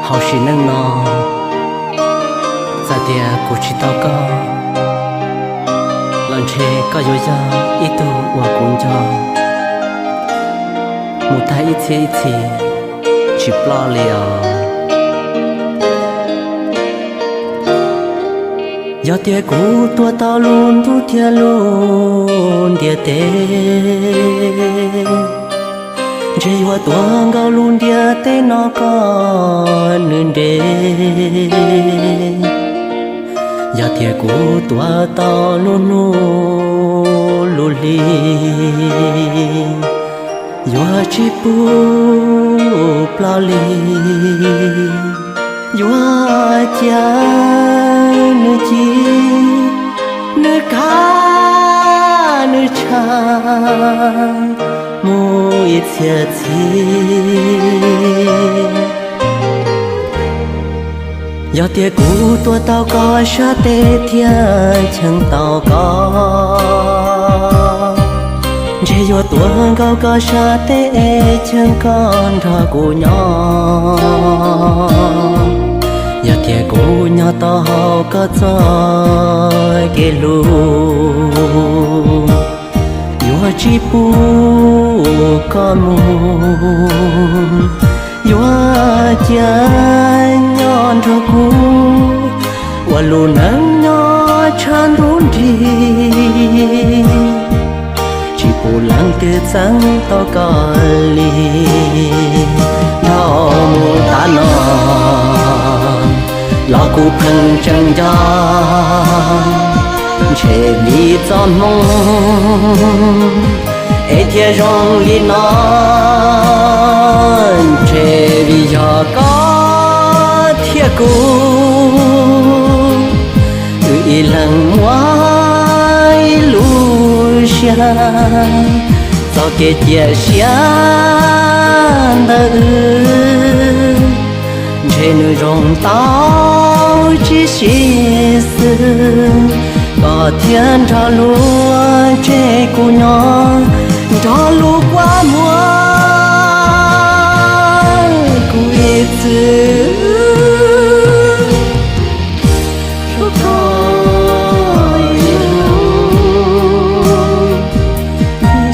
Hauv sim neej no, txawm tias kuv tsis tau koj, los ntshe koj yuav yog ib tug uas kuv nco mus tag ib txhiab ib txhis tsis ploj li os. Yog tias kuv tuav tau lub ntuj thiab lub ntiaj teb, ntshe yuav tuav nkaus lub ntiaj teb no koj nws nres. Yog tias kuv tuav tau lub hnub lub hli, yuav tsis pub ploj li. Yuav cia nws ci, nws kav nws tshav mus ib txhiab txhis. Yog tias kuv tuav tau koj sab tes thiab cheem tau koj, ntshe yuav tuav nkaus koj sab tes es cheem koj nrog kuv nyob. Yog tias kuv nyob tau hauv koj txoj kev hlub, yuav tsis pub koj mus. Yuav cia nyob nrog kuv ua lub neej nyob tshav ntuj nrig, tsis pub leej twg txeeb tau koj li. Dhau mus tav no los kuv pheej tseem nco, ntshe vim txoj hmoo es thiaj zoo li no, ntshe vim yog koj thiab kuv, wb ib leeg muaj ib lub siab, txoj kev cia siab ntawm wb, ntshe nws zoo tau tib si xwb, koj thiaj nrog luag tseg kuv nyob, nrog luag kua muag kuv ib txwm.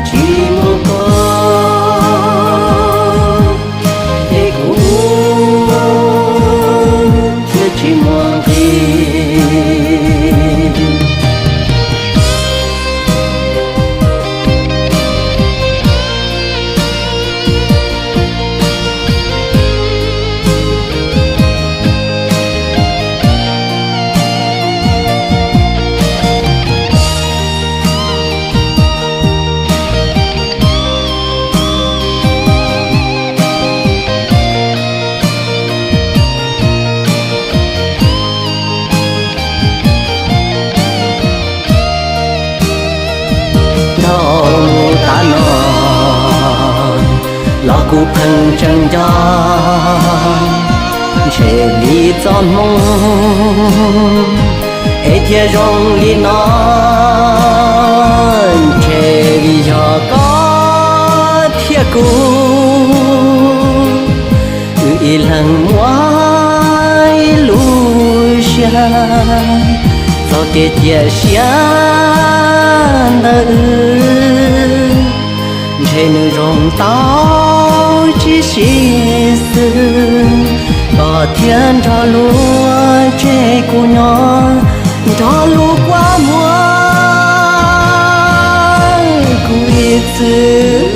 Tsis muaj koj, es kuv thiaj tsis muaj nqis. Dhau mus tav no los kuv pheej tseem nco, ntshe vim txoj hmoo es thiaj zoo li no, ntshe vim yog koj thiab kuv, wb ib leeg muaj ib lub siab, txoj kev cia siab ntawm wb, ntshe nws zoo tau tib si xwb, koj thiaj nrog luag tseg kuv nyob, nrog luag kua muag kuv ib txwm.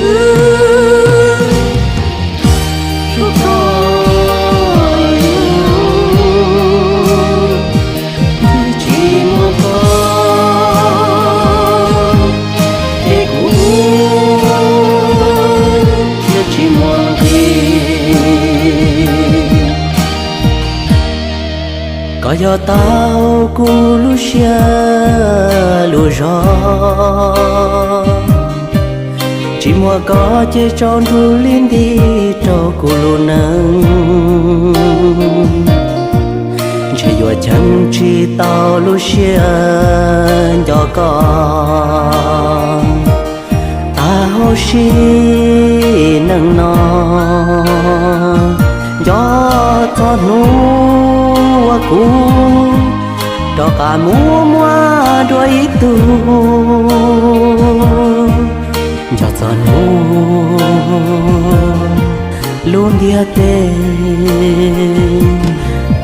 Tsis muaj koj, es kuv thiaj tsis muaj nqis. Koj yog tau kuv lub siab lub zog, tsis muaj koj ces tsaus ntuj li nti rau kuv lub neej. Ntshe yuav cheem tsis tau lub siab nco koj tag hauv sim neej no. Nco txog hnub uas kuv rov qab mus muaj dua ib tug, nco txog hnub lub ntiaj teb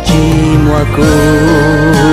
tsis muaj kuv.